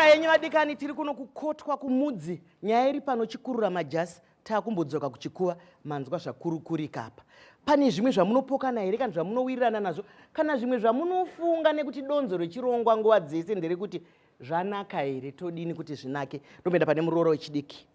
Zvakanaka henyu vadikani, tiri kuno kukotwa kumudzi. Nyaya iri pano chikurura majasi, takumbodzoka kuchikuva. Manzwa zvakurukurika apa. Pane zvimwe zvamunopokana here kana zvamunowirirana nazvo kana zvimwe zvamunofunga nekuti donzo rechirongwa nguva dzese nderekuti zvanaka here, todini kuti zvinake. Ndomboenda pane muroora wechidiki.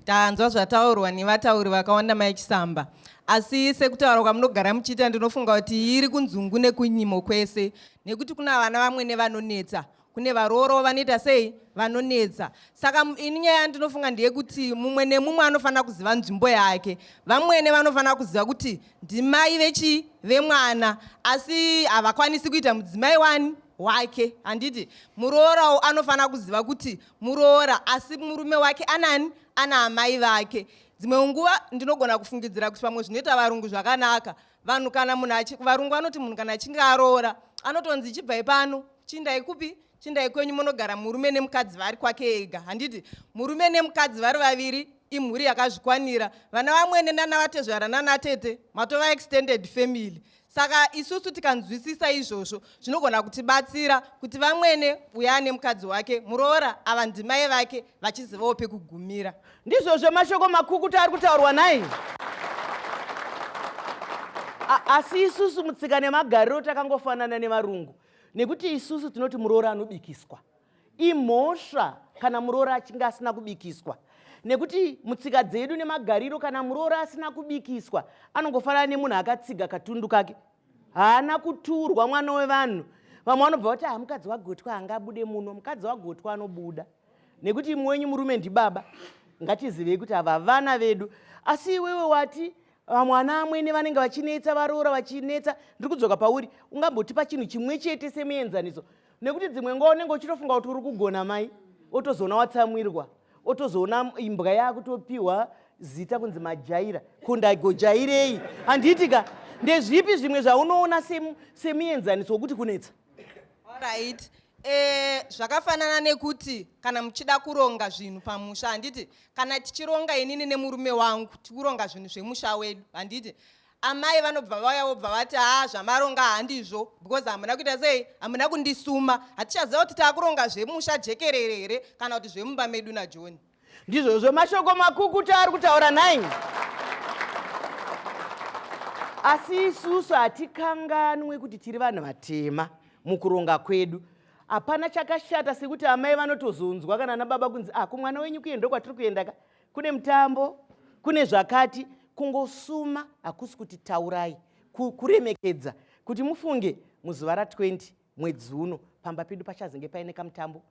Tanzwa zvataurwa nevatauri vakawanda Mai Chisamba, asi sekutaura kwamunogara muchiita ndinofunga kuti iri kunzungu nekunyimo kwese, nekuti kuna vana vamwene vanonetsa, kune varooro vanoita sei vanonetsa. Saka ini nyaya yandinofunga ndeyekuti mumwe nemumwe anofanira kuziva nzvimbo yake. Vamwene vanofanira kuziva kuti ndimai vechi vemwana, asi havakwanisi kuita mudzimai wani wake, handiti? Muroorawo anofanira kuziva kuti muroora, asi murume wake anani, ana amai vake. Dzimwe nguva ndinogona kufungidzira kuti pamwe zvinoita varungu zvakanaka. Vanhu kana munhu achi, varungu vanoti munhu kana achinge aroora anotonzi chibvai pano, chindai kupi, chindai kwenyu, munogara murume nemukadzi vari kwake ega, handiti? Murume nemukadzi vari vaviri imhuri yakazvikwanira. Vana vamwene nana vatezvara nana tete matova extended family. Saka isusu tikanzwisisa izvozvo zvinogona kutibatsira kuti vamwene uya nemukadzi wake, muroora ava ndimai vake, vachizivawo pekugumira. Ndizvozvo mashoko makukutu ari kutaurwa nhai. Asi isusu mutsika nemagariro takangofanana nevarungu, nekuti isusu tinoti muroora anobikiswa. Imhosva kana muroora achinge asina kubikiswa, nekuti mutsika dzedu nemagariro kana muroora asina kubikiswa anongofanana nemunhu akatsiga katundu kake, haana kuturwa mwana wevanhu. Vamwe vanobva vati, mukadzi wagotwa angabude muno. Mukadzi wagotwa anobuda nekuti imwe wenyu murume ndibaba. Ngatizivei kuti ava vana vedu. Asi iwewe wati vamwe ana amwene vanenge vachinetsa varoora vachinetsa, ndiri kudzoka pauri, ungambotipa chinhu chimwe chete semuenzaniso, nekuti dzimwe nguva unenge uchitofunga kuti uri kugona mai, otozoona watsamwirwa, otozoona imbwa yakutopiwa zita kunzi majaira. Kundagojairei handiti ka? Ndezvipi zvimwe zvaunoona semuenzaniso wekuti kunetsa? Alright. Zvakafanana nekuti kana muchida kuronga zvinhu pamusha, handiti? Kana tichironga inini nemurume wangu tikuronga zvinhu zvemusha wedu, handiti? Amai vanobva vauya vobva vati, ha, zvamaronga handizvo, because hamuna kuita sei, hamuna kundisuma. Hatichaziva kuti taakuronga zvemusha jekerere here kana kuti zvemumba medu naJohn. Ndizvozvo mashoko makukutu ari kutaura nhai. Asi isusu hatikanganwe kuti tiri vanhu vatema mukuronga kwedu. Hapana chakashata sekuti amai vanotozonzwa kana nababa kunzi, kumwana wenyu kuye ndokwatiri kuenda ka, kune mutambo, kune zvakati. Kungosuma hakusi kuti taurai, kuremekedza kuti mufunge muzuva ra20 mwedzi uno pamba pedu pachazenge paine kamutambo,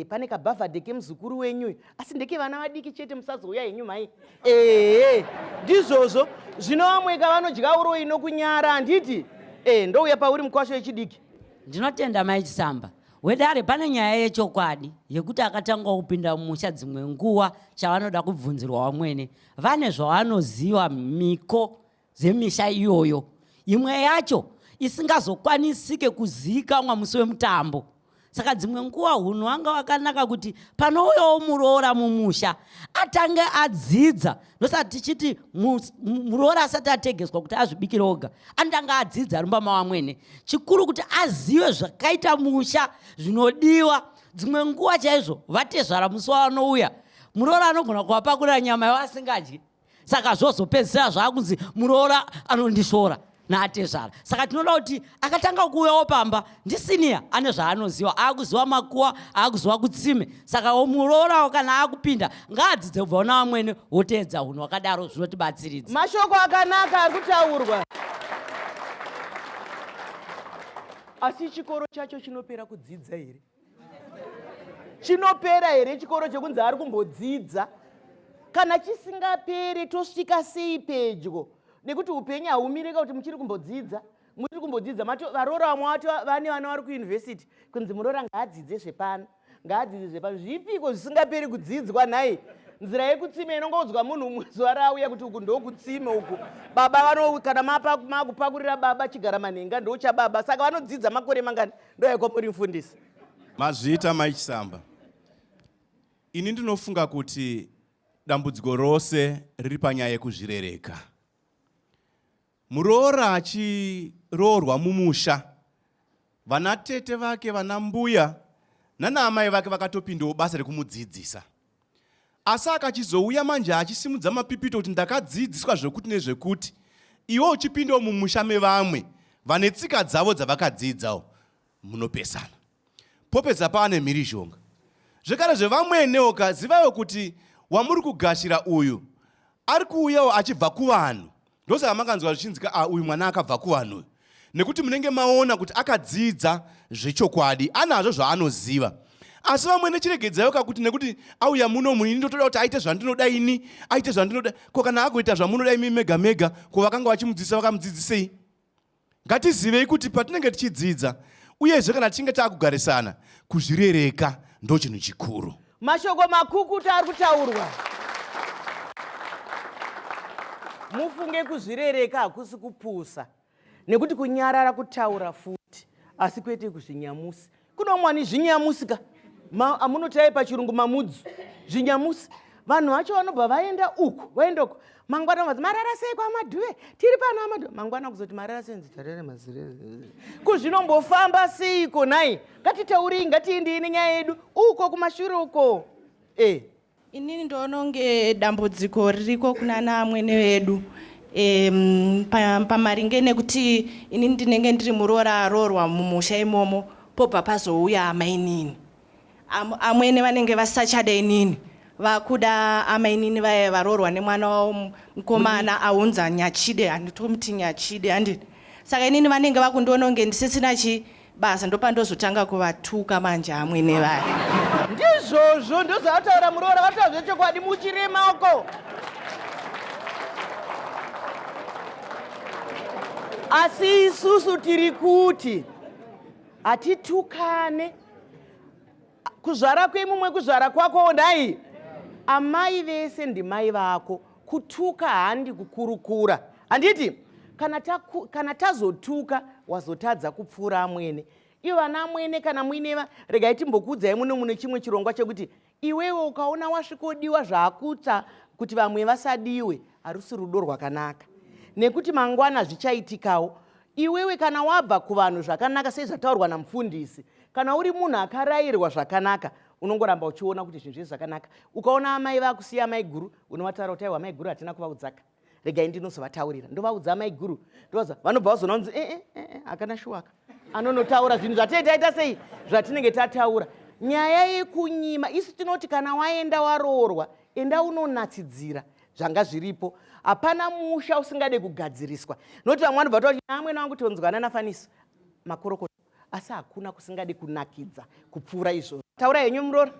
pane kabhavhadhe kemuzukuru wenyu, asi ndeke vana vadiki chete, musazouya henyu mhai. Ndizvozvo zvino vamwe ka vanodya uroyi nokunyara, handiti? Ndouya pauri mukwasho wechidiki. Ndinotenda Mai Chisamba. Wedare, pane nyaya yechokwadi yekuti akatanga kupinda mumusha dzimwe nguva chavanoda kubvunzirwa vamwene vane zvavanoziva miko dzemisha iyoyo, imwe yacho isingazokwanisike kuziikanwa musi wemutambo. Saka dzimwe nguva hunhu wanga wakanaka kuti panouyawo muroora mumusha atange adzidza. Ndosati tichiti muroora asati ategeswa kuti azvibikire oga, anotanga adzidza rumba mavamwene, chikuru kuti azive zvakaita musha, zvinodiwa. Dzimwe nguva chaizvo vatezvara musi wavanouya, muroora anogona kuvapakurira nyama yavasingadyi, saka zvozopedzisira zvaakunzi muroora anondishora naatezvara. Saka tinoda kuti akatanga kuuyawo pamba ndisiniya ane zvaanoziva, aakuziva makuwa, aakuziva kutsime. Saka muroora kana akupinda ngaadzidze kubva una vamwene, woteedza hunhu hwakadaro, zvinotibatsiridza. Mashoko akanaka ari kutaurwa, asi chikoro chacho chinopera kudzidza here? Chinopera here chikoro chekunzi ari kumbodzidza? Kana chisingaperi tosvika sei pedyo? Nekuti upenyu haumirika kuti muchiri kumbodzidza, muchiri kumbodzidza. Varoora vamwe vacho vane vana vari kuyunivhesiti, kunzi muroora ngaadzidze zvepano, ngaadzidze zvepano. Zvipiko zvisingaperi kudzidzwa nhai? Nzira yekutsime inongoudzwa munhu umwe zuva rauya kuti uku ndokutsime uku. Baba vano kana makupakurira baba chigara manhenga ndochababa. Saka vanodzidza makore mangani? Ndoyakwa muri mufundisi. Mazviita Mai Chisamba. Ini ndinofunga kuti dambudziko rose riri panyaya yekuzvirereka. Muroora achiroorwa mumusha, vana tete vake, vana mbuya Nana amai vake vakatopindawo basa rekumudzidzisa. Asi akachizouya manje achisimudza mapipito kuti ndakadzidziswa zvekuti nezvekuti, iwe uchipindawo mumusha mevamwe vane tsika dzavo dzavakadzidzawo, munopesana. Popedza paane mhirizhonga. Zvekare zvevamwenewo ka, zivaiwo kuti wamuri kugashira uyu ari kuuyawo achibva kuvanhu. Ndosaka makanzwa zvichinzi ka, ah, uyu mwana akabva kuvanhu uyu. Nekuti munenge maona kuti akadzidza zvechokwadi, anazvo zvaanoziva. Asi vamwene chiregedzaiwo ka kuti nekuti auya muno munhu, ini ndotoda kuti aite zvandinoda ini, aite zvandinoda. Ko kana agoita zvamunoda imi mega mega, ko vakanga vachimudzidzisa vakamudzidzisei? Ngatizivei kuti patinenge tichidzidza uyezve kana tichinge taakugarisana, kuzvirereka ndochinhu chikuru. Mashoko makukutu ari kutaurwa. Mufunge kuzvirereka hakusi kupusa nekuti kunyarara kutaura futi asi kwete kuzvinyamusi. Kuno mwani zvinyamusi ka amunotai pachirungu mamudzu zvinyamusi. Vanhu vacho vanobva vaenda uku vaenda uku mangwana vanzi marara sei kwamadhuve tiri pano amadhuve mangwana kuzoti marara sei nzitarere mazire kuzvinombofamba seiko nhai ngatitaurei ngatiendei nenyaya yedu uko kumashure uko e. Inini ndoona kunge dambudziko ririko kunana amwene vedu pamaringe nekuti inini ndinenge ndiri muroora aroorwa mumusha imomo pobva pazouya amainini. Amwene vanenge vasachada inini, vakuda amainini vaye varoorwa nemwana wavo mukomana aunza nyachide, handitomuti nyachide handiti. Saka inini vanenge vakundiona kunge ndisisina chi basa, ndopandozotanga kuvatuka manje amwene vaya. Ndizvozvo ndozvavataura muroora, vataura zvechokwadi muchirema uko. Asi isusu tiri kuti hatitukane. Kuzvara kwemumwe kuzvara kwako ndai. Amai vese ndimai vako. Kutuka handi kukurukura. Handiti kana tazotuka wazotadza kupfuura amwene. Ivo vana amwene kana muine regai timbokuudzai muno mune chimwe chirongwa chekuti iwewe ukaona wasvikodiwa zvaakutsa kuti vamwe vasadiwe, harusi rudo rwakanaka. Nekuti mangwana zvichaitikawo. Iwewe kana wabva kuvanhu zvakanaka sezvataurwa namufundisi, kana uri munhu akarayirwa zvakanaka, unongoramba uchiona kuti zvinhu zvese zvakanaka. Ukaona amai vakusiya amai guru, unovataura kuti aiwa amai guru hatina kuvaudzaka. Regai ndinozovataurira. Ndovaudza amai guru. Ndovaudza, vanobva vazoona kunzi hakana shuwaka. Anonotaura zvinhu zvatinenge taita sei? Zvatinenge tataura. Nyaya yekunyima, isu tinoti kana waenda waroorwa, enda unonatsidzira zvanga zviripo. Hapana musha usingade kugadziriswa. Noti vamwe vanobva vatoti amwene wangu tonzwana naFaniso makorokota. Asi hakuna kusingade kunakidza kupfuura izvozvo. Taura henyu muroora.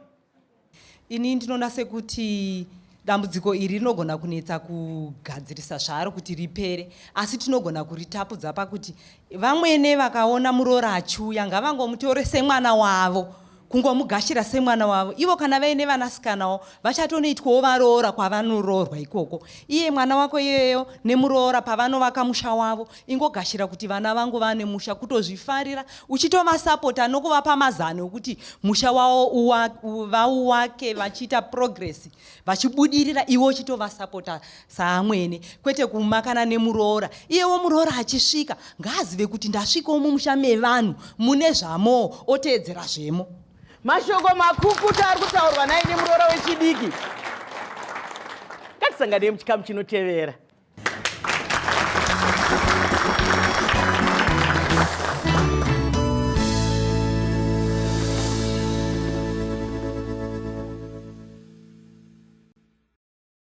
Ini ndinoona sekuti dambudziko iri rinogona kunetsa kugadzirisa zvaro kuti ripere, asi tinogona kuritapudza pakuti vamwene vakaona muroora achiuya ngavangomutore semwana wavo, kungomugashira semwana wavo. Ivo kana vaine vanasikanawo vachatonoitwawo varoora kwavanoroorwa ikoko. Iye mwana wako iyeyo nemuroora pavanovaka musha wavo, ingogashira kuti vana vangu vane musha, kutozvifarira uchitovasapota nokuvapa mazano ekuti musha wavo vauwake vachiita progress, vachibudirira, iwe uchitovasapota saamwene, kwete kumakana nemuroora. Iyewo muroora achisvika ngaazive kuti ndasvikawo mumusha mevanhu mune zvamoo, oteedzera zvemo. Mashoko makukuta ari kutaurwa naine muroora wechidiki. Ngatisanganei muchikamu chinotevera.